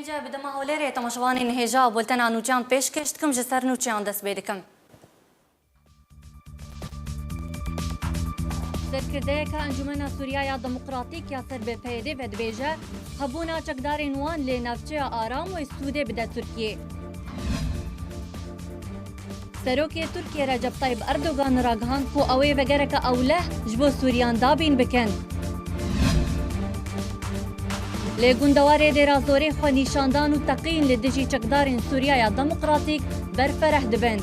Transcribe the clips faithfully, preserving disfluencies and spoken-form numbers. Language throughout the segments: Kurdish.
Bi dema Hewlêrê temaşevanên hêja bultena nûçeyan pêşkêş dikim, ji ser nûçeyan dest pê dikim. Serkirdeyeke Encûmena Sûriya ya Demokratîk ya ser bi P Y D ve dibêje, hebûna çekdarên wan li navçeya Aram wê sûdê bide Tirkiyê. Serokê Tirkiyê Recep Tayyip Erdogan ragihand ku ew ê vegereke ewleh ji bo Sûriyan dabîn bikin. Li gundewarê Dêra Zorê xwenîşandan û teqîn li dijî çekdarên Sûriya ya Demokratîk berfereh dibin.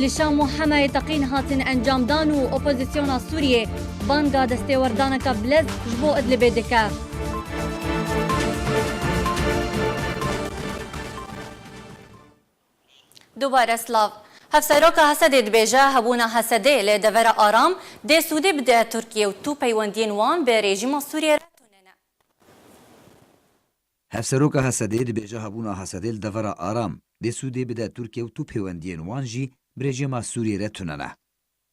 Li Şam û Hemayê teqîn hatin encamdan û opozîsyona Sûriyê banga destêwerdaneke bilez ji bo Idlibê dike. Dubare silav. Hevseroka Hesedê dibêje, hebûna Hesedê li devera Aram dê sûdê bide Tirkiye û tu peywendiyên wan bi rejîma Sûriyê re tune ne. Hevseroka Hesedê dibêje, hebûna Hesedê li devera Aram dê sûdê bide Tirkiye û tu peywendiyên wan jî bi rejîma Sûriyê re tune ne.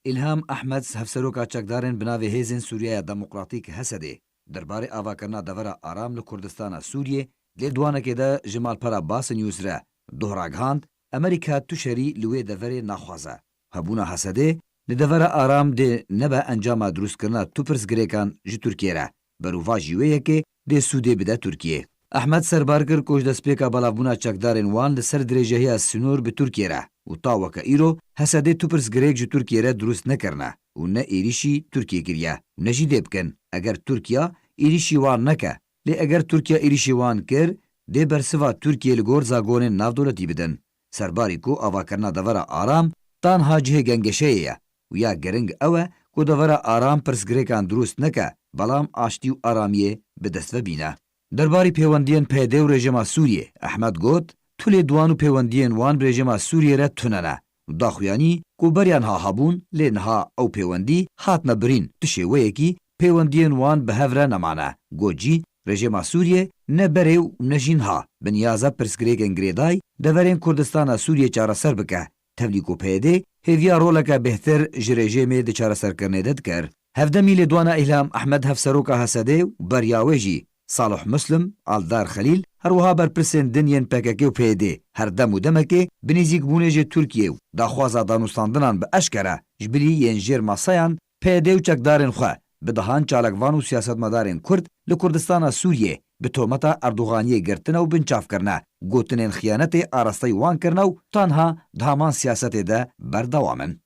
Îlham Ehmed, hevseroka çekdarên bi navê Hêzên Sûriyeya Demokratîk, Hesedê, derbarê avakirina devera Aram li Kurdistana Sûriyê, di lêdwanekê de ji malpera Base News re doh ragihand, Amerîka tu şerî li wê deverê naxwaze. Hebûna Hesedê li devera Aram dê nebe encama dirustkirina tu pirsgirêkan ji Tirkiyê re, berovajî wê yekê dê sûdê bide Tirkiyê. Ehmed serbar kir ku ji destpêka belavbûna çekdarên wan li ser dirêjehiya sînor bi Tirkiyê re û ta weke îro Hesedê tu pirsgirêk ji Tirkiyê re dirust nekirine û ne êrîşî Tirkiyê kiriye û ne jî dê bikin. Eger Tirkiya êrîşî wan neke, lê eger Tirkiya êrîşî wan kir, dê bersiva Tirkiyê li gor zagonên navdewletî bidin. Serbarî ku avakirina devera Aram tanha cihê gengeşeyê ye û ya giring ew e ku devera Aram pirsgirêkan dirust neke, belam aştî û aramiyê bi dest ve bîne. Derbarî pêwendiyên P Y D û rejîma Sûriyê, Ehmed got, tu lêdwan û pêwendiyên wan bi rejîma Sûriyê re tune ne û daxuyanî ku beriya niha hebûn, lê niha ew pêwendî hatine birîn, tişê wê yekî pêwendiyên wan bi hev re nemane. Got jî, rejîma Sûriyê ne berê û ne jî niha bi niyaza pirsgirêkên girêdayî deverên Kurdistana Sûriyê çareser bike, tevlî ku P Y D hêviya roleke bêhtir ji rejîmê di çareserkirinê de dikir. Hevdemî lêdwana Îlham Ehmed, hevseroka Hesedê û beriya wê jî Salih Muslim, Aldar Xelîl, her wiha berpirsên din yên P K K û P Y D her dem û demekê bi nêzîkbûnê ji Tirkiyê û daxwaza danûstandinan bi eşkere ji bilî yên jêr masayan P Y D û çekdarên xwe bi dehan çalakvan û siyasetmedarên Kurd li Kurdistana Sûriyê bi tometa Erdoganiyê girtine û binçav kirine, gotinên xiyanetê arasteyî wan kirine û tanha di heman siyasetê de berdewam in.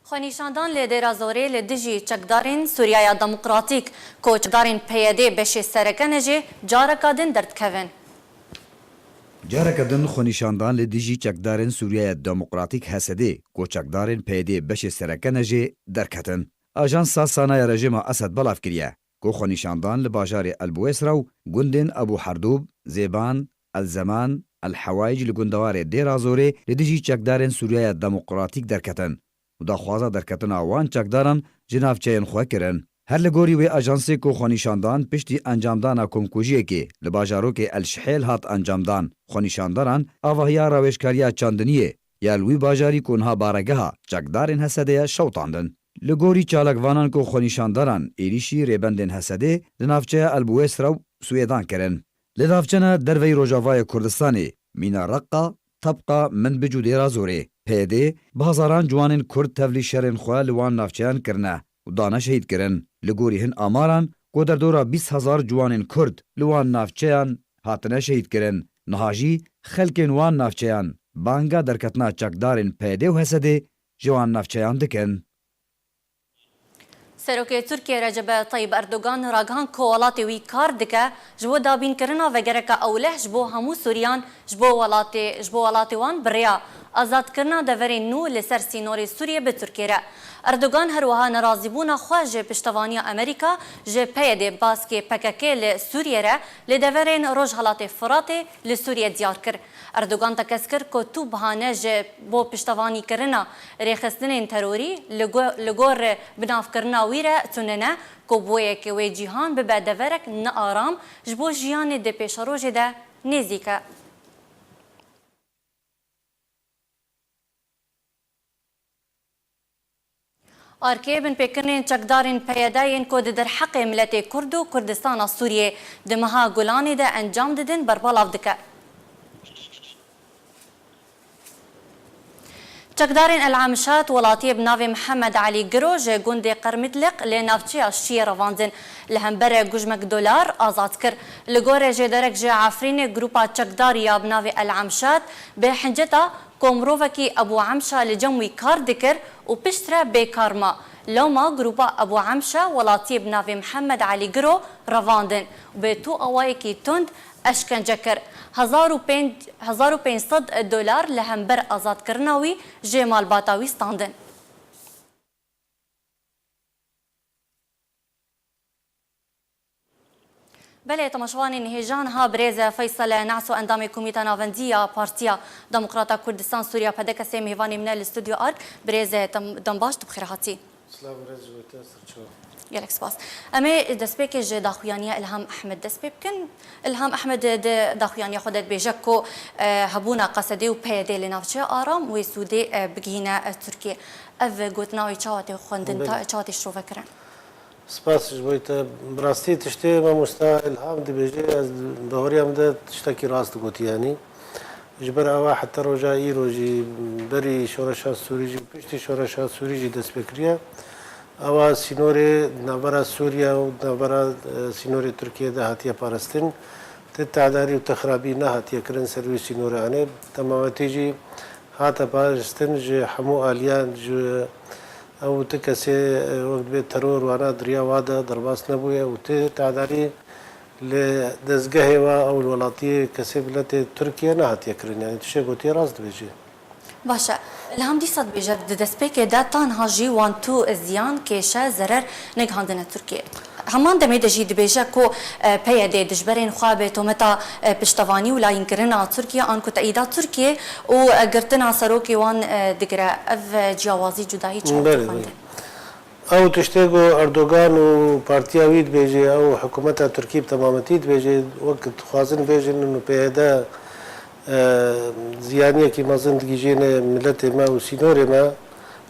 Xwenîşandan li Dêra Zorê li dijî çekdarên Sûriyaya Demokratîk ku çekdarên P Y D beşê sereke ne jî careka din derdikevin. Careke din xwenîşandan li dijî çekdarên Sûriyaya Demokratîk, H S D, ku çekdarên P Y D beşê sereke ne jî derketin. Ajansa Sanaya rejîma Esed belav kiriye ku xwenîşandan li bajarê El Buwêsra û gundên Ebû Herdûb, Zêban, El Zeman, El Hewayc li gundewarê Dêra Zorê li dijî çekdarên Sûriyaya Demokratîk derketin û daxwaza derketina wan çekdaran ji navçeyên xwe kirin. Her li gorî wê ajansê ku xwenîşandan piştî encamdana komkujiyekê li bajarokê El Şihêl hat encamdan, xwenîşandaran avahiya rawêjkariya çandiniyê ya li wî bajarî ku niha baregeha çekdarên H S D ye şewitandin. Li gorî çalakvanan ku xwenîşandaran êrîşî rêbendên H S D di navçeya El Buwêsra û Swêdan kirin. Li navçena derveyî Rojavayê Kurdistanê, Mîna Reqa, Tebqa, Minbic û Dêra Zorê, P Y D bi hezaran ciwanên Kurd tevlî şerên xwe li wan navçeyan kirine û dane şehîd kirin. Li gorî hin amaran ku derdora bîst hezar ciwanên Kurd li wan navçeyan hatine şehîd kirin. Niha jî xelkên wan navçeyan banga derketina çekdarên P Y D û H S D ji wan navçeyan dikin. Serokê Tirkiyê Recep Tayyip Erdogan ragihand ku welatê wî kar dike ji bo dabînkirina vegereke ewleh ji bo hemû Sûriyan, ji bo welatê, ji bo welatê wan bi rêya azadkirina deverên nû li ser sînorê Sûriyê bi Tirkiyê re. Erdogan her wiha nerazîbûna xwe ji piştevaniya Amerîka ji P Y D, baskê P K K li Sûriyê re li deverên Rojhelatê Firatê li Sûriyê diyar kir. Erdogan tekez kir ku tu bahane ji bo piştevanîkirina rêxistinên terorî li go-, li gor binavkirina wî re tune ne, ku bi wê yekê wê cîhan bibe deverek nearam ji bo jiyanê di pêşerojê de nêzîk e. Arkê binpêkirinên çekdarên P Y D yên ku di derheqê miletê Kurd û Kurdistana Sûriyê di meha Gulanê de encam didin berbelav dike. Çekdarên El Amşat welatiyê bi navê Mihemed Elî Giro ji gundê Qermidliq li navçeya Şiyê revandin. Li hember gujmek dolar azad kir. Li gorî jêderek ji Efrînê, grupa çekdar ya bi navê El Amşat bi hinceta ku mirovekî Ebû Emşa li cem wî kar dikir û piştre bêkar ma. Lewma grupa Ebû Emşa welatiyê bi navê Mihemed Elî Giro revandin û bi tu awayekî tund eşkence kir. Hezar û pênc, hezar û pênc sed dolar li hember azadkirina wî ji malbata wî standin. Belê, temaşevanên hêja, niha birêz Feysel Naso, endamê Komîta Navendî ya Partiya Demokrata Kurdistan Sûriya, P D K S, mêvanê min e li Stûdyo Ark. Birêz, dem, dem baş, tu bi xêr hatî. Silav û rêz ji bo te, ser çav. Gelek spas. Em ê destpêkê ji daxuyaniya Ilham Ehmed dest pê bikin. Ilham Ehmed di daxuyaniya xwe de dibêje ku, e, hebûna Qesedê û P Y D li navçeya Aram wê sûdê, e, bigihîne, e, Tirkiye. Ev gotina wê çawa tê xwendin, Belê. ta, çawa tê şirovekirin? Spas ji bo te. Bi rastî tiştê mamosta Ilham dibêje, ez bahoriya min de tiştekî rast gotî, yanî. Ji ber ewa heta roja îro jî, berî şoreşa Sûrî jî, piştî şoreşa Sûrî jî dest pê kiriye. Ewa sînorê navbera Sûriye û navbera, e, sînorê Tirkiye de hatiye parastin. Ti tedarî û ti xirabî nehatiye kirin ser wî sînorê anê. Temametî jî hate parastin ji hemû aliyan, ji ew ti kesê, e, wek dibê teror wana di riya wa de derbas nebûye û ti tedarî li dezgehê wa ew li welatiyê kesê miletê Tirkiye nehatiye kirin. Yanî tu şê gotiye rast dibêjî. Baş e. Ilham dîsa dibêje, di destpêkê de tanha jî wan tu ziyan, kêşe, zerer negihandine Tirkiye. Heman demê de jî dibêje ku, e, P Y D dijberên xwe bi tometa, e, piştevanî û layînkirina Tirkiye an ku teîda Tirkiye û, e, girtina serokê wan, e, digire. Ev, e, ciyawazî, cudahî çawa Belê, xwendin? belê. Ew tiştê ku Erdogan û partiya wî dibêje, ew hikûmeta Tirkî bi temametî dibêje, wek dixwazin bêjin û P Y D, e, ziyaniyekî mezin digihîjêne miletê me û sînorê me.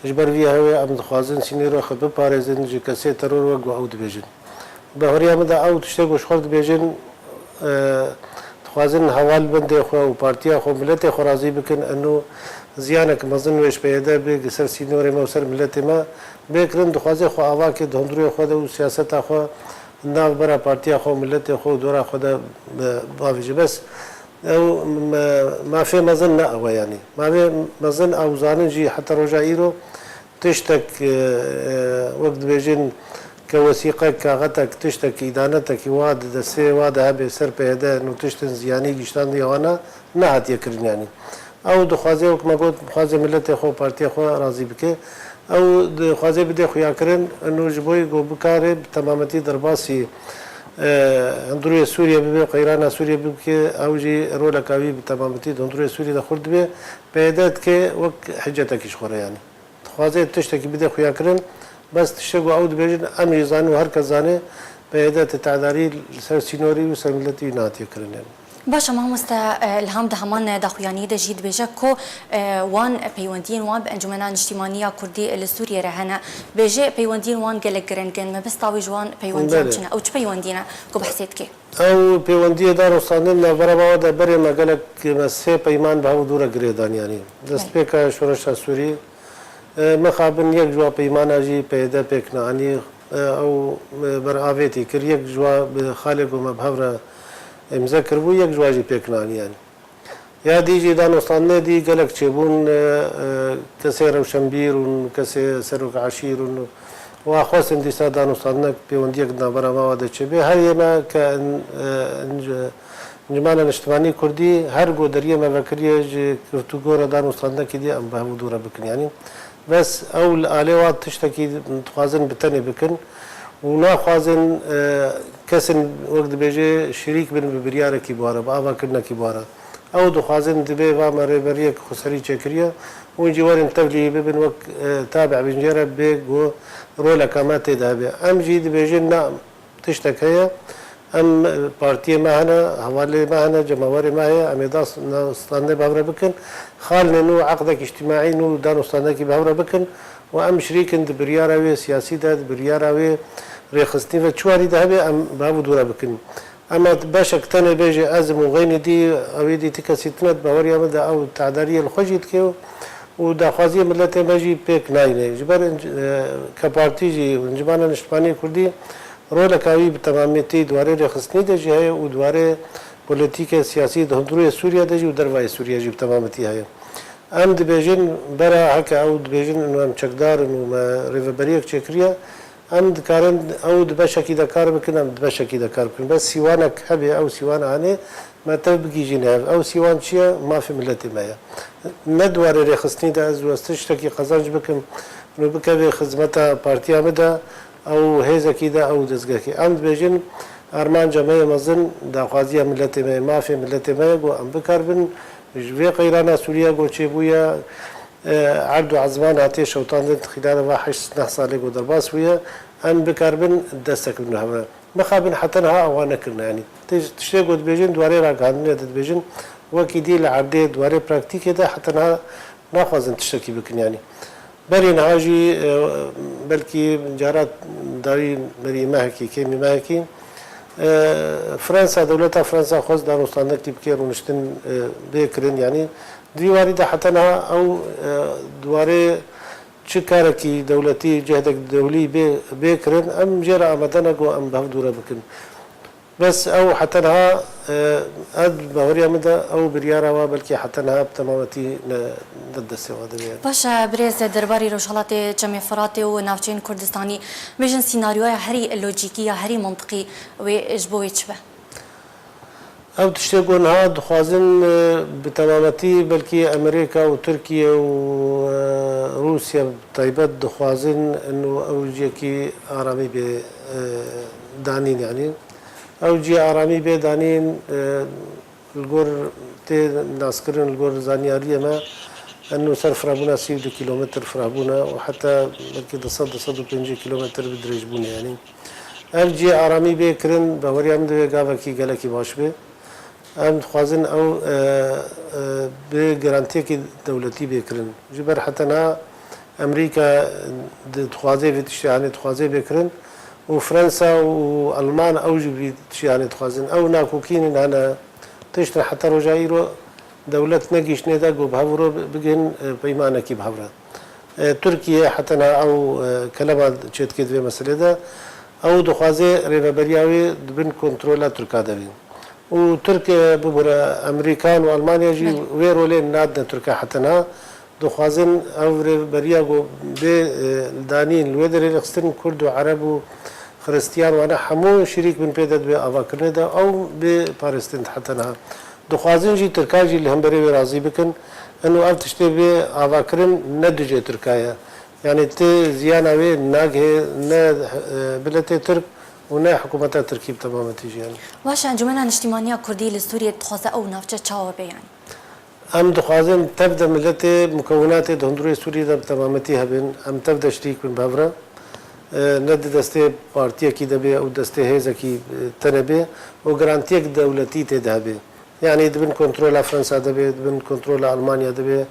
Ji ber vî hewê em dixwazin sînorê xwe biparêzin ji kesê teror, wek ku ew dibêjin. Bahoriya min de ew tiştê ku ji xwe dibêjin, e, dixwazin hevalbendê xwe û partiya xwe û miletê xwe razî bikin, eno ziyanek mezin wê ji P Y D bê li ser sînorê me û ser miletê me bê kirin, dixwaze xwe avakê di hundirê xwe de û siyaseta xwe navbera partiya xwe û miletê xwe û dora xwe de bi-, bavêje. Bes ew me-, mafê mezin ne ew e, yanî. Mafê mezin ew zanin jî heta roja îro tiştek, e, e, wek dibêjin ke wesîqek, kaxetek, tiştek, îdanetekî wa di destê wa de hebe ser P Y D, nû tiştin ziyanî giştandiye wana nehatiye kirin, yanî. Ew dixwaze, wek me got, dixwaze miletê xwe, partiya xwe razî bike. Ew dixwaze bide xuyakirin, nû ji bo ku bikare bi temametî derbasî, e, hundirê Sûriye bibe, qeyrana Sûriye bike, ew jî roleka wî bi temametî di hundirê Sûriye de xurt dibe. P Y D dike wek hicetekî ji xwe re, yanî. Dixwaze tiştekî bide xuyakirin, bes tiştê ku ew dibêjin, em jî zanin û her kes zane, P Y D ti tedarî li ser sînorî û ser miletî nehatiye kirin. Baş e, mamoste, e, Ilham di heman daxuyaniyê de jî dibêje ku, e, wan peywendiyên wan bi Encûmena Niştîmanî ya Kurdî li Sûriyê re hene. Bêje peywendiyên wan gelek giring in. Mebesta wê ji wan peywendiyan Belê. çi ne? Ew çi peywendî ne ku behsê dike? Ew pêwendiyê danûstandin navbera me de berê me gelek me sê peyman bi hev dû re girêdan, yanî. Destpêka şoreşa Sûrî, e, mixabin yek ji wa peymana jî P Y D pêk neanî, e, ew, e, beravêtî kir, yek ji wa bi xalê ku me bi hev re îmze kiribû, yek ji wa jî pêk neanî, yanî. Ya dî jî danûstandinê dî gelek çêbûn, e, e, kesê rewşenbîr û kesê serok eşîr û wa xwestin dîsa danûstandinek pêwendiyek di navbera me wa de çêbe. Her yê me ke in-, e, inc-, Encûmena Niştimanî Kurdî her ku deriyê me vekiriye ji girtûgora danûstandinekî dî em bi hev dû re bikin. Yanî bes ew li alê wa tiştekî dixwazin bi tenê bikin û naxwazin, e, kesin wek dibêje şirîk bin bi biryarekî bi wa re, bi avakirinekî bi wa re. Ew dixwazin dibê va me rêberiyek xweserî çêkiriye û hûn jî werin tevlî bibin wek, e, tabe bin jê re bê ku roleka me tê de hebe. Em jî dibêjin na tiştek heye, Em, e, partiyê me hene, hevalê me hene, cemawerê me heye, em ê da s-, na standê bi hev re bikin. Xalnê nû, eqdek îctîmaî nû, dan û standekî bi hev re bikin û em şirîk in di biryara wê siyasî de, di biryara wê rêxistinî ve çi warî de hebe, em bi hev û dû re bikin. Ema beşek tenê bêje ez im û xeynî dî, ewî dî ti kesî tune, di baweriya min de ew tedariyê li xwe jî dike û, û daxwaziya miletê me jî pêk nayîne. Ji ber, e, ke partî jî, Encûmena Niştimanî Kurdî, roleka wî bi temametî di warê rêxistinî de jî heye û di warê polîtîkê siyasî di hundirûyê Sûriye de jî û dervayê Sûriye jî bi temametî heye. Em dibêjin, bera heke ew dibêjin, û em çekdar in û me rêveberiyek çêkiriye, em dikarin ew di beşekî de kar bikin, em di beşekî de kar bikin. Bes sîwanek hebe, ew sîwana hene, me tev bigihîjîne hev. Ew sîwan çi ye? Mafê miletê me ye. Ne di warê rêxistinî de ez wê tiştekî qezenc bikim, û bikeve xizmeta partiya min de, ew hêzekî de, ew dezgehkî. Em dibêjin, armanca me yê mezin daxwaziya miletê me ye, mafê miletê me ye, ku em bikaribin ji vê qeyrana Sûriye ku çêbûye, e, erd û ezman hatiye şewitandin, xîlala va heşt neh salê ku derbas bûye, em bikaribin destek bidin hev re. Mixabin heta niha ewa nekirine, yanî. Tij-, tiştê ku dibêjin, di warê ragihandinê de dibêjin, wekî dî li erdê, di warê praktîkê de heta niha naxwazin tiştekî bikin, yanî. Berî niha jî, e, belkî cara dawî berî mehekî, kêmî mehekî, e, Fransa, dewleta Fransa xwest danûstandekî bike, rûniştin, e, bê kirin, yanî. Di vî warî de heta niha ew, e, di warê çi karekî dewletî, cehdek dewlî bê, bê kirin, em jê re amade ne ku em bi hev dûre bikin. Bes ew heta niha, e, ez baweriya min de ew biryara wa belkî heta niha bi temametî ne, ne destê wa de bê. Baş e, birêz, derbarî Rojhelatê Çemê Firatê û navçeyên Kurdistanî, bêjin sînaryoya herî lojîkî ya herî mantiqî wê ji bo wê çi be? Ew tiştê ku niha dixwazin, e, bi temametî belkî Amerîka û Tirkiye û, e, Rûsya bi taybet dixwazin ino ew ciyekî aramî bê, e, danîn, yanî. Ew ciyê aramî bê danîn, e, li gor tê naskirin, li gor zanyariyê me, eno ser firabûna sî û du kîlometr firabûne û heta belkî du sed, du sed û pêncî kîlometr bi dirêjbûnê, yanî. Ev cihê aramî bê kirin, baweriya min divê gavekî gelekî baş bê. Em dixwazin ew, e, e, bi garantiyekî dewletî bê kirin. Ji ber heta niha Amerîka di-, dixwaze vê tiştê hanê dixwaze bê kirin û Fransa û Alman ew jî vî tiştê hanê dixwazin. Ew nakokînin hene tiştin heta roja îro dewlet negihîştine de ku bi hev re bi-, bigihên, e, peymanekî bi hev re. E, Tirkiye heta niha ew, e, kelema çêdike di vê meselê de. Ew dixwaze rêveberiya wê di bin kontrola Tirka de bê. Û Tirk, e, bibûre Amerîkan û Almanya jî Belê. Wê rolê nadine Tirka heta niha. Dixwazin ev rêveberiya ku bê, e, danîn, li wê derê rêxistin Kurd û Ereb û Xiristiyan wane hemû şirîk bin pê de di vê avakirinê de, ew bê parêstin heta niha. Dixwazin jî Tirkan jî li hemberê wê razî bikin. Ino ev tiştê bê avakirin ne dijê Tirka ye. Yanî ti ziyana wê nagihê ne, e, miletê Tirk û ne hikûmeta Tirkî bi temametî jî, yanî. Baş e, Encûmena Niştîmaniya Kurdî li Sûriyê dixwaze ew navçe çawa be, yanî? Em dixwazin tev de miletê, mukewinatê di hundirê Sûriyê de bi temametî hebin. Em tev de şirîk bin bi hev re. E, ne di destê partiyekî de bê û destê hêzekî, e, tenê bê û garantiyek dewletî tê de hebe. Yanî di bin kontrola Fransa de bê, di bin kontrola Almanya de bê,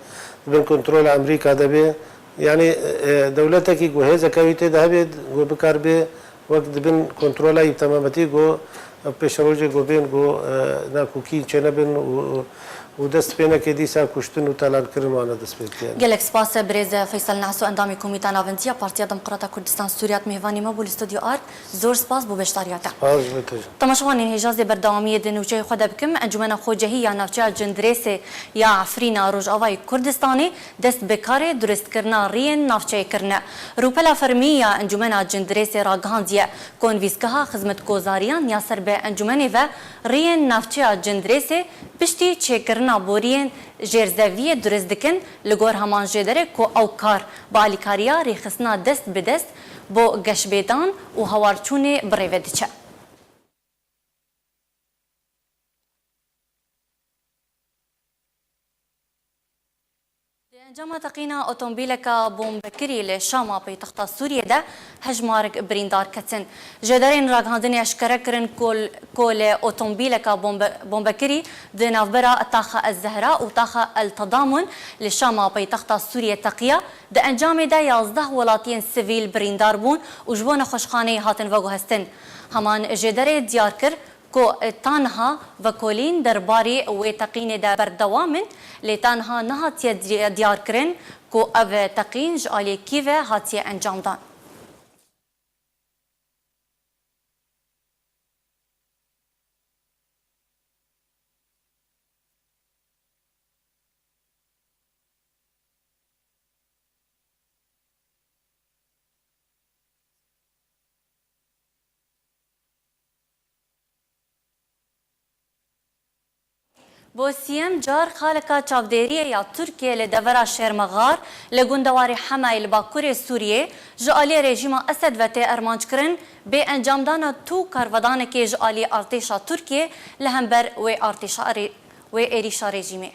di bin kontrola Amerîka de bê. Yanî, e, dewletekî ku hêzeke wî tê de hebe, ku bikar bê wek di bin kontrola wî bi temametî ku ev pêşerojê ku bên ku, e, nakokî çênebin û, û dest pê neke dîsa kuştin û talankirin wana dest pê bike. Gelek spas birêz Feysel Naso, endamê Komîta Navendî ya Partiya Demokrata Kurdistan Sûriya, mêvanî me bû li Stûdyo Ard. Zor spas bo beşdariya te. Spas ji bo te jî. Temaşevanên hêja, ez ê berdewamiyê di nûçeyê xwe de bikim. Encûmena Xwecehî ya Navçeya Cindirêsê ya Efrîna Rojavayê Kurdistanê dest bi karê duristkirina riyên navçeyê kirine. Rûpela fermî ya Encûmena Cindirêsê ragihandiye ku nivîsgeha xizmetgozariyan ya ser bi encûmenê ve riyên navçeya Cindirêsê piştî çêkirina boriyên jêrzeviyê durist dikin, li gor heman jêderê ku ew kar bi alîkariya rêxistina dest bi dest bo geşbêdan û hawarçûnê bi rê ve diçe. Encama teqîna otomobîleka bombekirî li Şama paytexta Sûriyê de hejmarek birîndar ketin. Jêderên ragihandinê eşkere kirin ku, ku li otomobîleka bombe-, bombekirî di navbera Taxa Ez Zehra û Taxa El Tadamun li Şama paytexta Sûriyê teqiya. Di encamê de yazdeh welatiyên sivîl birîndar bûn û ji bo nexweşxaneyê hatin veguhestin. Heman jêderê diyar kir, ku ta niha vekolîn derbarê wê teqînê de berdewam in, lê ta niha nehatiye di-, diyarkirin ku ev teqîn ji aliyê kî ve hatiye encamdan. Bo siyem car xaleka çavdêriyê ya Tirkiyê li devera Şêrmexar li gundewarê Hemayê li bakurê Sûriyê ji aliyê rejîma Esed ve tê armanckirin, bê encamdana tu karvedanekê ji aliyê artêşa Tirkiyê li hember wê artêşa rê-, wê êrîşa rejîmê.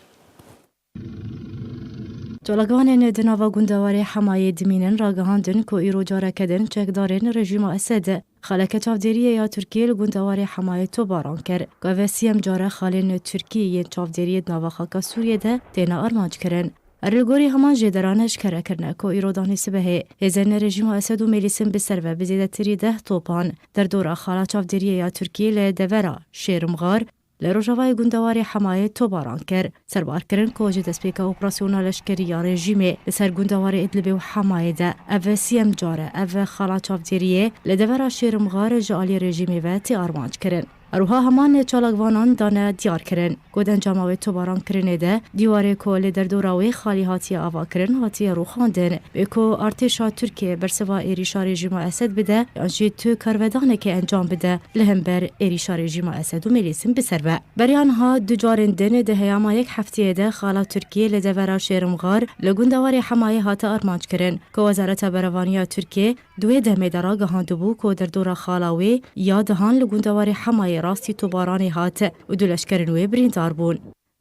Çalakvanên di nava gundewarê Hemayê dimînin ragihandin ku îro careke din çekdarên rejîma Esed xaleke çavdêriyê ya Tirkiyê li gundewarê Hemayê tobaran kir. Gave siyem care xalên Tirkî yên çavdêriyê di nava xaka Sûriyê de têne armanc kirin. Her li gorî heman jêderan eşkere kirine ku îro danê sibehê hêzên rejîma Esed û Mêlîsin bi ser ve bi zêdetirî deh topan derdora xala çavdêriyê ya Tirkiyê li devera Şêrimxar, li rojavayê gundewarê Hemayê tobaran kir. Serbar kirin ku ji destpêka operasyona leşkerî ya rejîmê li ser gundewarê Idlibê û Hemayê de ev siyem car e, ev xala çavdêriyê li devera Şêrimxar ji aliyê rejîmê ve tê armanc kirin. Her wiha heman çalakvanan dane diyar kirin ku di encama wê tobaran kirinê de dîwarê ku li derdora wê xalî hatiye avakirin hatiye rûxandin. Bê ku artêşa Tirkiyê bersiva êrîşa rejîma Esed bide yan jî tu karvedanekê encam bide li hember êrîşa rejîma Esed û Mêlîsin bi ser ve. Beriya niha du carên din di heyama yek hefteyê de xala Tirkiyê li devera Şêrimxar li gundewarê Hemayê hate armanc kirin ku Wezareta Berevaniya Tirkiyê di wê demê de ragihandibû ku derdora xala wê ya dihan li gundewarê Hemayê rastî tobaranê hat û du leşkerên wê birîndar bûn.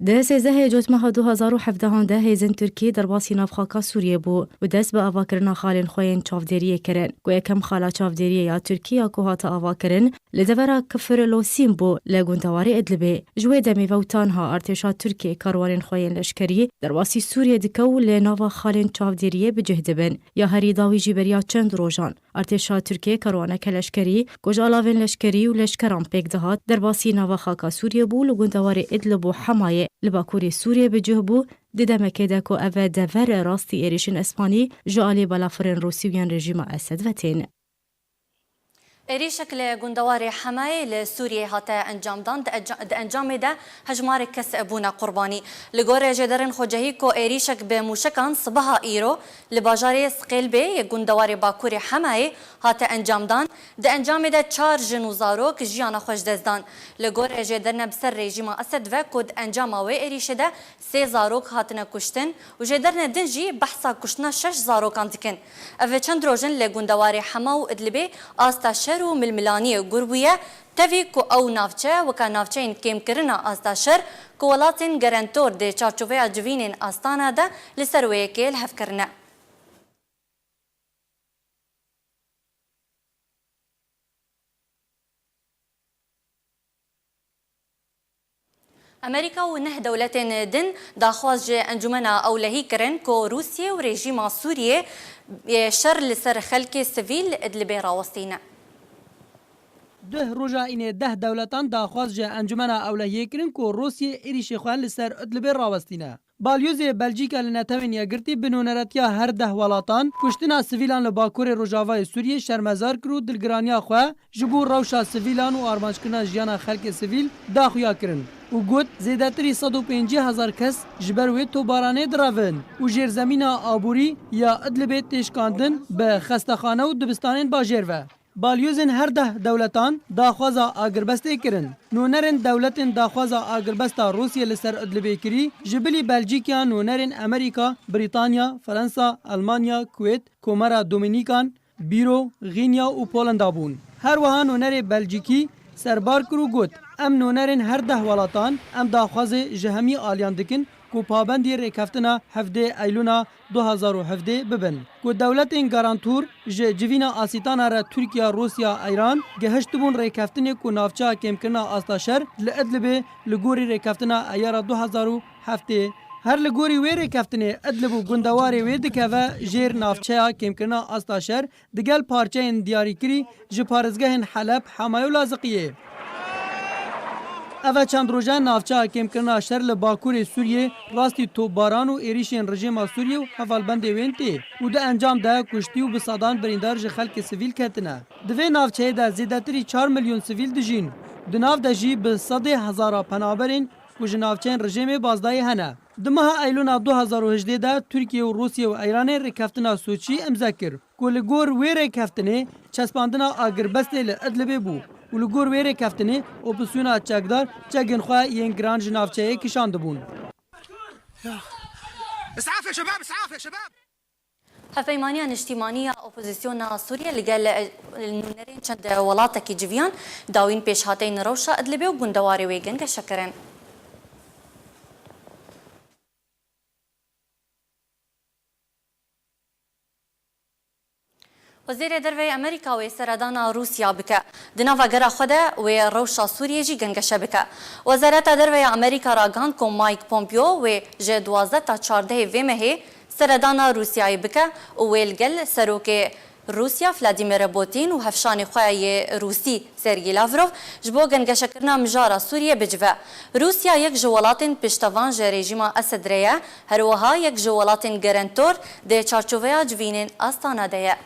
Di sêzdehê Cotmeha du hazar û hevdehan de hêzên Tirkî derbasî nav xaka Sûriyê bû û dest bi avakirina xalên xwe yên çavdêriyê kirin. Ku yekem xala çavdêriyê ya Tirkî ya ku hate avakirin li devera Kifir Losîm bû li gundewarê Idlibê. Ji wê demê ve û ta niha artêşa Tirkiyê karwanên xwe yên leşkerî derbasî Sûriyê dike û li nava xalên çavdêriyê bi cih dibin. Ya herî dawî jî beriya çend rojan Artêşa Tirkiyê karwaneke leşkerî ku ji alavên leşkerî û leşkeran pêk dihat, derbasî nava xaka Sûriyê bû, li gundewarê Idlib û Hemayê li bakurê Sûriyê bi cih bû, di demekê de ku ev e dever rastî êrîşên esmanî ji alî balafirên Rûsî û yên rejîma Esed ve tên. Êrîşek li gundewarê Hemayê li Sûriyê hate encamdan, di enca-, di encamê de hejmarek kes bûne qurbanî. Li gorî jêderên xwecehî ku êrîşek bi mûşekan sibeha îro li bajarê Sqêlbê yê gundewarê bakurê Hemayê hate encamdan, di encamê de çar jin û zarok jiyana xwe ji dest dan. Li gorî jêderine bi ser rejîma Esed ve ku di encama wê êrîşê de sê zarok hatine kuştin û jêderine din jî behsa kuştina şeş zarokan dikin. Ev çend roj in li gundewarê Hema û Idlibê asta şer û milmilaniyê gur bûye, tevî ku ew navçe weke navçeyên kêmkirina asta şer ku welatên gerentor di çarçoveya civînên Astana de li ser wê yekê li hev kirine. Amerîka û neh dewletên din daxwaz ji Encûmena Ewlehî kirin ku Rûsye û rejîma Sûriyê, e, şer li ser xelkê sivîl li Idlibê rawestîne. Duh roja înê deh dewletan daxwaz ji Encûmena Ewlehiyê kirin ku Rûsye êrîşê xwe li ser Idlibê rawestîne. Balyozê Belcîka li Netewên Yekgirtî bi nûneretiya her deh welatan kuştina sivîlan li bakurê rojavayê Sûriyê şermezar kir û dilgiraniya xwe ji bo rewşa sivîlan û armanckirina jiyana xelkê sivîl daxuya kirin û got, zêdetirî sed û pêncî hezar kes ji ber wê tobaranê direvin û jêrzemîna aborî ya Idlibê tê şikandin bi xestexane û dibistanên bajêr ve. Balyozên her deh dewletan daxwaza agirbestê kirin. Nûnerên dewletên daxwaza agirbesta Rûsye li ser Idlibê kirî, ji bilî Belcîkya nûnerên Amerîka, Brîtanya, Fransa, Elmanya, Kuwêt, Komara Domînîkan, Bîro, Xînya û Polenda bûn. Her wiha nûnerê Belcîkî serbar kir û got, em nûnerên her deh welatan, em daxwazê ji hemî aliyan dikin ku pabendî rêkeftina hevdê Eylûna du hazar û hevdê bibin, ku dewletên garantor ji civîna Asîtana re Tirkiye, Rûsya, Îran gihiştibûn rêkeftinê ku navçeya kêmkirina asta şer li Idlibê li gorî rêkeftina Eyara du hazar û heftê. Her li gorî wê rêkeftinê Idlib û gundewarê wê dikeve jêr navçeya kêmkirina asta şer, digel parçeyên diyarîkirî ji parêzgehên Heleb, Hema û Laziqiyê. Ev e çend roje navçeya kêmkirina şer li bakurê Sûriyê rastî topbaran û êrîşên rejîma Sûriyê û hevalbendê wên tê û di encam de kuştî û bi sedan birîndar ji xelkê sivîl ketine. Di vê navçeyê de zêdetirî çar milyon sivîl dijîn. Di nav de jî bi sedê hezara penaberên ku ji navçeyên rejîmê bazdayî hene. Di meha Eylûna du hazar û hejdê de Tirkiye û Rûsya û Îranê rêkeftina Soçî îmze kir, ku li gor wê rêkeftinê çespandina agirbestê li Idlibê bû û li gor wê rêkeftinê opozîsyona çekdar çekên xwe yên giran ji navçeyê kişandibûn. إسعاف يا شباب، إسعاف يا شباب! Hevpeymaniya Niştîmanî ya Opozîsyona Sûriyê li gel, e, nûnerên çend welatekî civiyan dawîn pêşhateyên rewşa Idlibê û gundewarê wê gengeşe kirin. Wezîrê Derve yê Amerîka wê seredana Rûsya bike. Di nava gera xwe de wê rewşa Sûriyê jî gengeşe bike. Wezareta Derve ya Amerîka ragihand ku Mike Pompeo wê ji duwazdeh ta çardehê vê mehê seredana Rûsyayê bike û wê li gel serokê Rûsya Vladimir Putin û hevşanê xwe yê Rûsî Sergî Lavrov ji bo gengeşekirina mijara Sûriyê bicive. Rûsya yek ji welatên piştevan ji rejîma Esed re ye, her wiha yek ji welatên gerentor di çarçoveya civînên Astana de ye.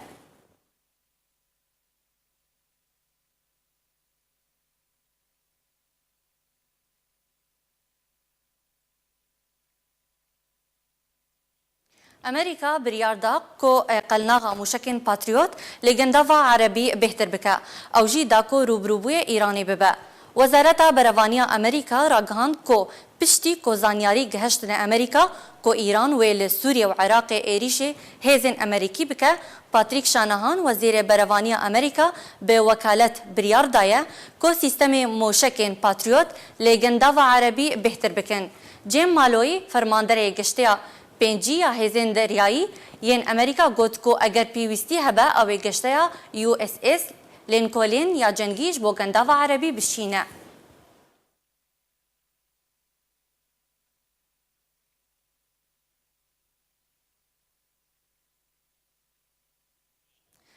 Amerîka biryar da ku, e, qelnaxa mûşekên Patriot li gundava Erebî bêhtir bike. Ew jî da ku rûbirûbûyê Îranê bibe. Wezareta Berevaniya Amerîka ragihand ku piştî ku zanyarî gihiştine Amerîka ku Îran wê li Sûriye û Iraqê êrîşê hêzên Amerîkî bike, Patrick Shanahan, wezîrê berevaniya Amerîka, bi wekalet biryar daye ku sîstemê mûşekên Patriot li gundava Erebî bêhtir bikin. Cem Maloyî, fermanderê gişteya pêncî ya hêzên deryayî yên Amerîka, got ku eger pêwîstî hebe, ew ê gişteya U S S Lincoln ya cengî ji bo gundava Erebî bişîne.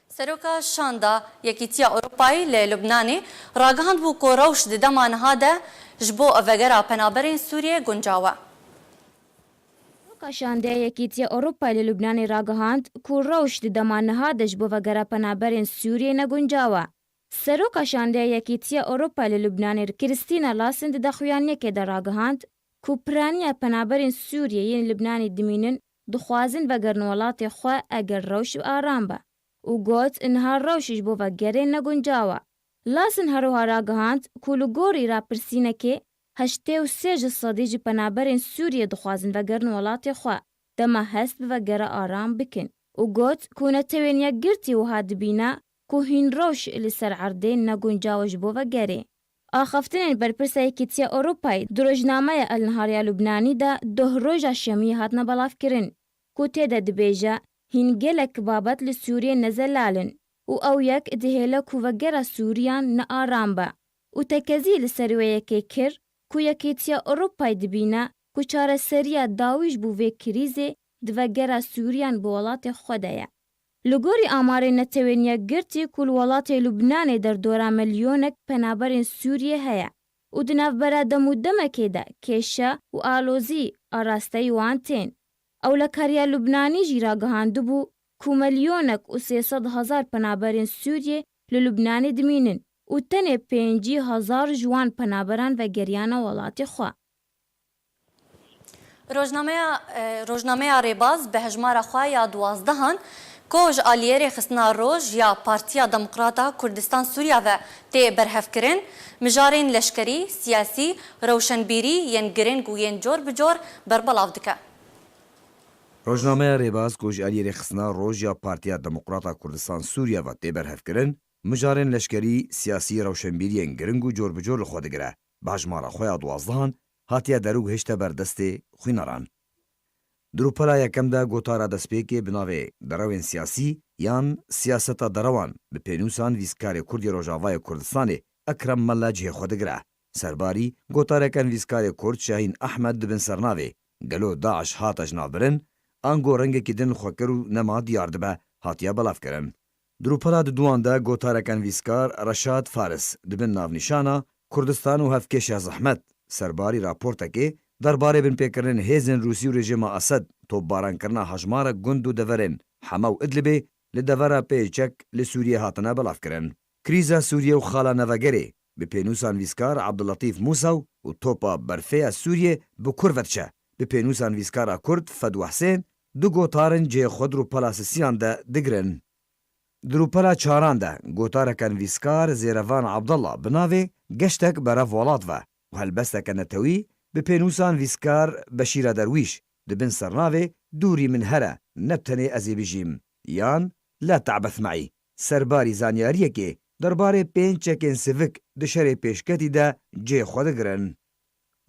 Seroka Şanda Yekîtiya Ewropayê li Lubnanê ragihandbû ku rewş di dema niha de ji bo vegera penaberên Sûriyê guncaw e. Seroka Şandeya Yekîtiya Ewropayê li Lubnanê ragihand ku rewş di dema niha de ji bo vegera penaberên Sûriyê ne guncaw e. Seroka Şandeya Yekîtiya Ewropayê li Lubnanê Christina Lassen di daxuyaniyekê de ragihand ku piraniya penaberên Sûriyê yên Lubnanê dimînin dixwazin vegerin welatê xwe eger rewş aram be û got, niha rewş ji bo vegerê ne guncaw e. Lassen her wiha ragihand ku li gorî rapirsînekê heştê û sê ji sedî ji penaberên Sûriyê dixwazin vegerin welatê xwe, dema hest bi vegera aram bikin û got ku Netewên Yekgirtî wiha dibîne ku hîn rewş li ser erdê ne guncaw e ji bo vegerê. Axaftinên berpirsa Yekîtiya Ewropayê di rojnameya El Nihar ya Lubnanî de doh roja şemiyê hatine belavkirin ku tê de dibêje, hîn gelek babet li Sûriyê ne zelal in û ew yek dihêle ku vegera Sûriyan ne aram be û tekezî li ser wê yekê kir ku Yekîtiya Ewropayê dibîne ku çareseriya dawî ji bo vê krîzê di vegera Sûriyan bi welatê xwe de ye. Li gorî amarên Netewên Yekgirtî ku li welatê Lubnanê derdora milyonek penaberên Sûriyê heye û di navbera dem û demekê de kêşe û alozî arasteyî wan tên. Ewlekariya Lubnanî jî ragihandibû ku milyonek û sê sed hezar penaberên Sûriyê li Lubnanê dimînin û tenê pêncî hezar ji wan penaberan vegeriyane welatê xwe. Rojnameya, e, rojnameya Rêbaz bi hejmara xwe ya duwazdehan ku ji aliyê rêxistina Roj ya Partiya Demokrata Kurdistan Sûriya ve tê berhevkirin, mijarên leşkerî, siyasî, rewşenbîrî yên giring û yên cor bi cor berbelav dike. Rojnameya Rêbaz ku ji aliyê rêxistina Roj ya Partiya Demokrata Kurdistan Sûriya ve tê berhevkirin, mijarên leşkerî, siyasî, rewşenbîriyên giring û cor bi cor li xwe digire. Bi hejmara xwe ya duwazdehan, hatiye derû gihişte ber destê xwîneran. Di rûpela yekem de gotara destpêkê bi navê Derewên Siyasî yan Siyaseta Derewan bi pênûsan nivîskarê Kurd yê Rojavayê Kurdistanê Ekrem Mele cihê xwe digire. Serbarî gotareke nivîskarê Kurd Şahîn Ehmed di bin sernavê Gelo DAIŞ hate jinavbirin, ango rengekî din xwe kir û nema diyar dibe, hatiye belavkirin. Di rûpela diduwan de gotareke nivîskar Reşad Faris di bin navnîşana Kurdistan û hevkêşa zehmet serbarî raportekê derbarê binpêkirinên hêzên Rûsî û rejîma Esed topbarankirina hejmarek gund û deverên Hema û Idlibê li devera pê çek li Sûriyê hatine belavkirin. Krîza Sûriyê û xala nevegerê bi pênûsa nivîskar Abdulletîf Mûsa û topa berfê ya Sûriyê bi kur ve diçe, bi pênûsa nivîskara Kurd Fedwa Husên du gotarin cihê xwe di rûpela sisiyan de digirin. Di rûpela çaran de gotareke nivîskar Zêrevan Abdullah bi navê Geştek berev welat ve û helbesteke netewî bi pênûsa nivîskar Beşîra Derwîş di bin sernavê Dûrî min here, ne bi tenê ez ê bijîm yan La te'bes me'î serbarî zanyariyekê derbarê pênc çekên sivik di şerê pêşketî de cihê xwe digirin.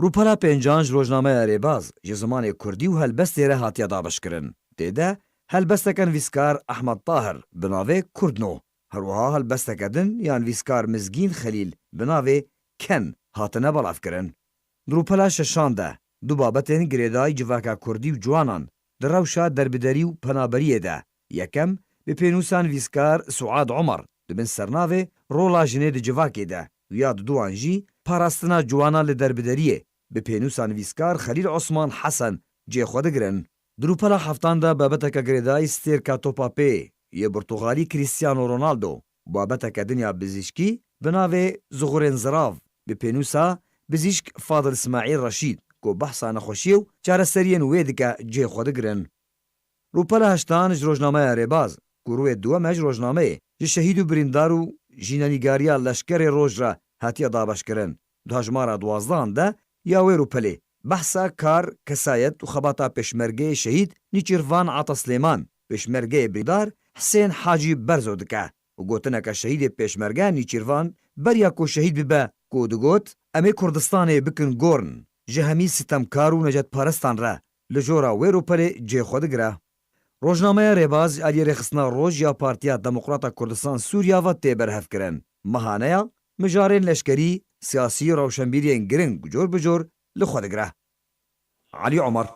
Rûpela pêncan ji rojnameya Rêbaz ji zimanê kurdî û helbestê re hatiye dabeşkirin. Tê de helbesteke nivîskar Ehmed Tahir bi navê Kurdno, her wiha helbesteke din ya nivîskar Mizgîn Xelîl bi navê Ken hatine belavkirin. Di rûpela şeşan de du babetên girêdayî civaka kurdî û ciwanan di rewşa derbiderî û penaberiyê de, yekem bi pênûsa nivîskar Suad Omer di bin sernavê Rola jinê di civakê de û ya diduwan jî Parastina ciwanan li derbideriyê bi pênûsa nivîskar Xelîl Osman Hesen cihê xwe digirin. Di rûpela heftan de babeteke girêdayî stêrka topa pê yê Portugalî Cristiano Ronaldo, babeteke din ya bizîşkî bi navê Zuxurên Zirav bi pênûsa bizîşk Fadil Îsmaîl Reşîd ku behsa nexweşiyê û çareseriyên wê dike cihê xwe digirin. Rûpela heştan ji rojnameya Rêbaz ku rûyê duwem e ji rojnameyê ji şehîd û birîndar û jînenîgariya Leşkerê Roj re hatiye dabeşkirin. Di hejmara duwazdehan de ya wê rûpelê behsa kar, kesayet û xebata pêşmergeyê şehîd Nîçîrvan Ata Silêman, pêşmergeyê birîndar Hisên Hacî Berzo dike û gotineke şehîdê pêşmerge Nîçîrvan beriya ku şehîd bibe ku digot, Em ê Kurdistanê bikin gorn, ji hemî sitemkar û necetparestan re li jora wê rûpelê cihê xwe digire. Rojnameya Rêbaz ji aliyê Rêxistina Roj ya Partiya Demokrata Kurdistan Sûriya ve tê berhevkirin. Mehaneya mijarên leşkerî, siyasî, rewşenbîriyên giring cor bi cor li xwe digire. Elî Omer.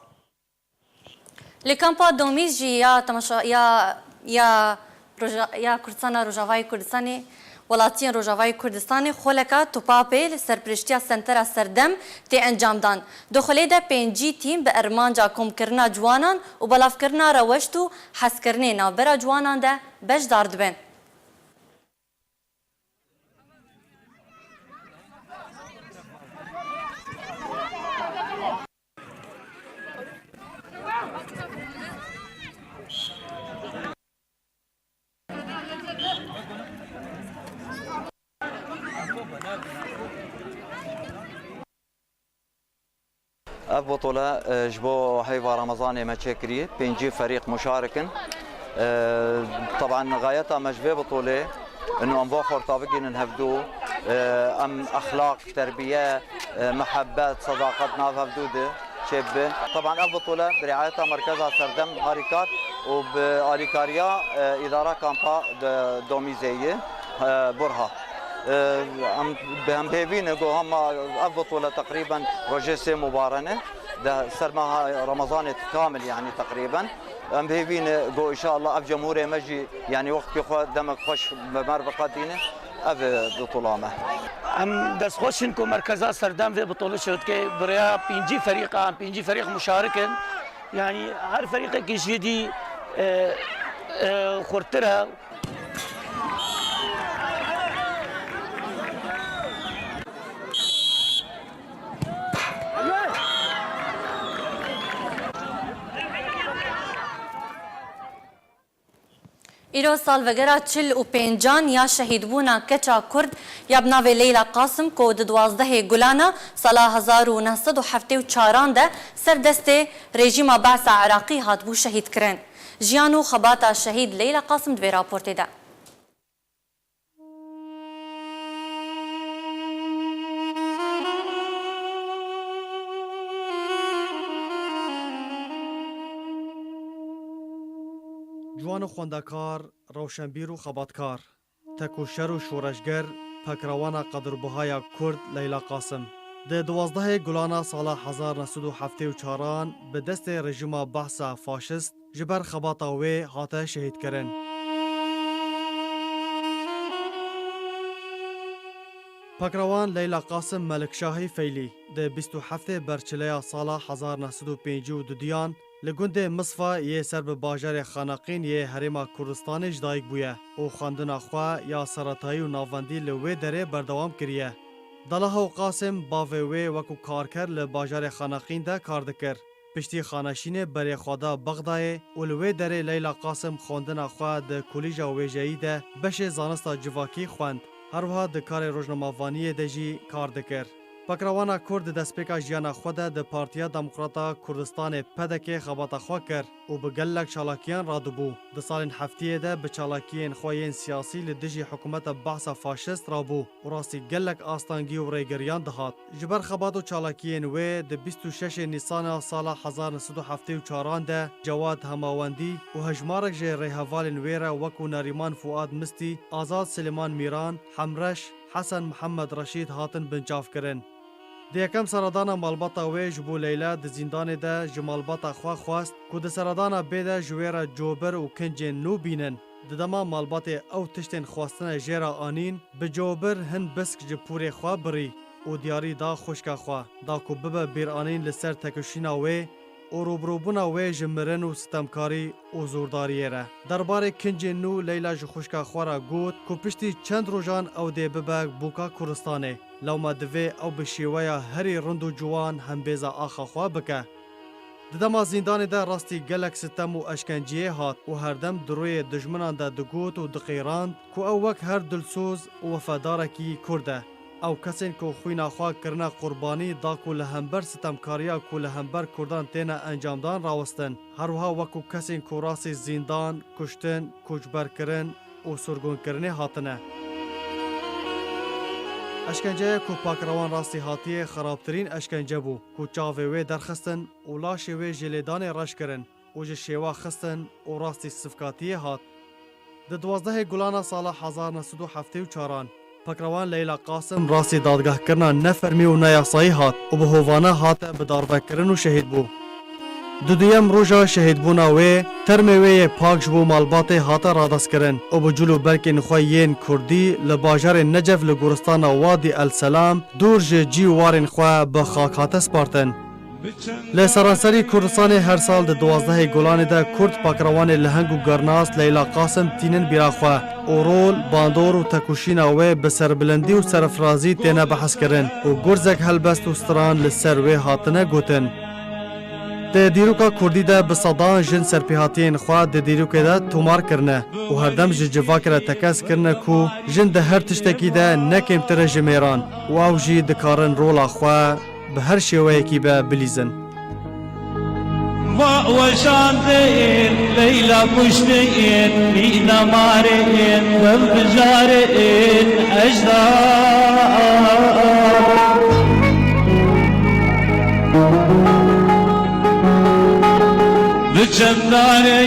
Li kampa Domîz jî ya temaşa ya ya Roja-, ya Kurdistana Rojavayê Kurdistanê, welatiyên Rojavayê Kurdistanê xoleka topapê li serpiriştiya Sentera Serdem tê encamdan. Di xulê de pêncî tîm bi ermanca komkirina ciwanan û belavkirina reweşt û hezkirinê navbera ciwanan de beşdar dibin. Ev butule, e, ji bo heyva Remezanê me çêkirî, pêncî ferîq muşarik in. E, teban gayeta me ji vê butulê ino em va xorta bigînin hevdû, e, em exlaq, terbiye, e, mihebet, sedaqet nav hevdû de çêbibe. Teban ev butule bi riayeta Merkeza Serdem Harîkar û bi alîkariya, e, îdara kampa de Domîzê yê, e, Burha. E, em bi hemhêvî ne ku hema ev butule teqrîben rojê sê mubare ne. De ser meha Remezanê kamil, yanî teqrîben. Em hêvî ne ku înşallah ev cemhûrê me jî, yanî wextkî xwe demek xweş bi me re biqedîne. Ev e butula me. Em destxweş in ku Merkeza Serdem vê butulê şewitke bi rêya pêncî ferîqan, pêncî ferîq muşarik in. Yanî her ferîqekî ji dî, e, e, xurttir e. Îro salvegera çil û pêncan ya şehîdbûna keça Kurd ya bi navê Leyla Qasim ku di duwazdehê Gulana sala hezar û neh sed û heftê û çaran de ser destê rejîma Be'sa Iraqî hatibû şehîdkirin. Jiyan û xebata şehîd Leyla Qasim di vê raportê de. Ciwan û xwendekar, rewşenbîr û xebatkar, tekûşer û şoreşger, pekrewana qedirbihaya Kurd Leyla Qasim. Di duwazdehê Gulana sala hezar neh sed û heftê û çaran bi destê rejîma Behsa faşist ji ber xebata wê hate şehîdkirin. Pekrewan Leyla Qasim Melikşahî Feylî di bîst û heftê Berçileya sala hezar neh sed û pêncî û duduyan li gundê Misfa yê ser bi bajarê Xaneqîn yê Herêma Kurdistanê ji dayik bûye û xwendina xwe ya seretayî û navendî li wê derê berdewam kiriye. Dalaho Qasim, bavê wê wekû karker li bajarê Xaneqîn de kar dikir. Piştî xaneşînê berê xwe da Bexdayê û li wê derê Leyla Qasim xwendina xwe di Kolîja Wêjeyî de beşê zanista civakî xwend. Her wiha di karê rojnamevaniyê de jî kar dikir. Pekrewana Kurd di destpêka jiyana xwe de di Partiya Demokrata Kurdistanê, P D K, xebata xwe kir û bi gelek çalakiyan radibû. Di salên heftiyê de bi çalakiyên xwe yên siyasî li dijî hikûmeta Behsa faşist rabû û rastî gelek astengî û rêgiriyan dihat. Ji ber xebat û çalakiyên wê di bîst û şeşê Nîsana sala hezar neh sed û heftê û çaran de Cewad Hemawendî û hejmarek ji rêhevalên wê re wekû Nerîman Fuad Mistî, Azad Silêman Mîran, Hemreş, Hesen Mihemed Reşîd hatin binçavkirin. Di yekem seredana malbata wê ji bo Leyla di zîndanê de ji malbata xwe xwest ku di seredana bê de ji wê re cobir û kincên nû bînin. Di dema malbatê ew tiştên xwestine jê re anîn, bi cobir hin bisk ji pûrê xwe birî û diyarî da xwişka xwe, da ku bibe bîranîn li ser tekoşîna wê û rûbirûbûna wê ji mirin û sitemkarî û zordariyê re. Derbarê kincên nû Leyla ji xwişka xwe re got ku piştî çend rojan ew dê bibe bûka Kurdistanê. Lewma divê ew bi şêweya herî rind û ciwan hembêza axa xwe bike. Di dema zîndanê de rastî gelek sitem û eşkenciyê hat û herdem di rûyê dijminan de digot û diqîrand ku ew wek her dilsoz û wefadarekî Kurd e. Ew kesên ku xwîna xwe kirine qurbanî da ku li hember sitemkariya ku li hember Kurdan têne encamdan rawestin. Her wiha wekû kesên ku rastî zîndan, kuştin, koçberkirin û sirgûnkirinê hatine. Eşkenceya ku Pakrewan rastî hatiye xerabtirîn eşkence bû ku çavê wê derxistin û laşê wê ji lêdanê reş kirin û ji şêwa xistin û rastî sivkatiyê hat. Di duwazdehê Gulana sala hezar neh sed û heftê û çaran Pakrewan Leyla Qasim rastî dadgehkirina nefermî û neyasayî hat û bi hovane hate bidarvekirin û şehîd bû. Di duyem roja şehîdbûna wê, termê wê yê pak ji bo malbatê hate radestkirin û bi cûl û berkên xwe yên kurdî li bajarê Necef li goristana Wadî El Selam dûr ji cî û warên xwe bi xak hate spartin. Li seranserî Kurdistanê her sal di duwazdehê Gulanê de Kurd Pakrewanê Leheng û Gernas Leyla Qasim tînin bîra xwe û rol, bandor û tekoşîna wê bi serbilindî û serfirazî têne behskirin û gurzek helbest û stran li ser wê hatine gotin. Di dîroka Kurdî de bi sedan jin serpêhatiyên xwe di dîrokê de tomar kirine û herdem ji civakê re tekez kirine ku jin di her tiştekî de ne kêmtir e ji mêran û ew jî dikarin rola xwe bi her şêweyekî be bilîzin. Va weşandin, Leyla kuştin, mîna marin, dev bijarin, ejda. Bi çendare.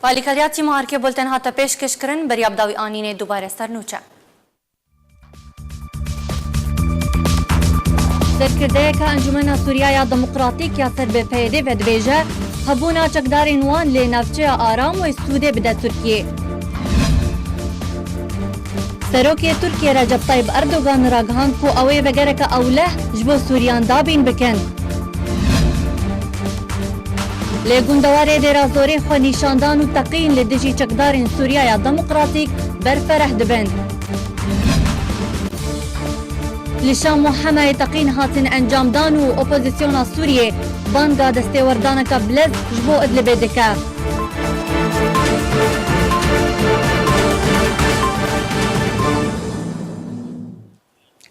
Alîkariya tîma Arke Bulten hate pêşkêşkirin, beriya bi dawî anînê dubare ser nûçe. Serkirdeyeke Encûmena Sûriya ya Demokratîk ya ser bi P Y D ve dibêje, hebûna çekdarên wan lê navçeya aram wê sûdê bide Tirkiyê. Serokê Tirkiyê Recep Tayyip Erdogan ragihand ku ew ê vegereke ewleh ji bo Sûriyan dabîn bikin. Li gundewarê Dêra Zorê xwe nîşandan û teqîn li dijî çekdarên Sûriya ya Demokratîk berfereh dibin. Li Şam û Hemayê teqîn hatin encamdan û opozisyona Sûriyê banga destêwerdaneke bilez ji bo Idlibê dike.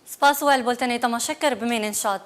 Spas we li bultenê temaşe kir, bimînin şad.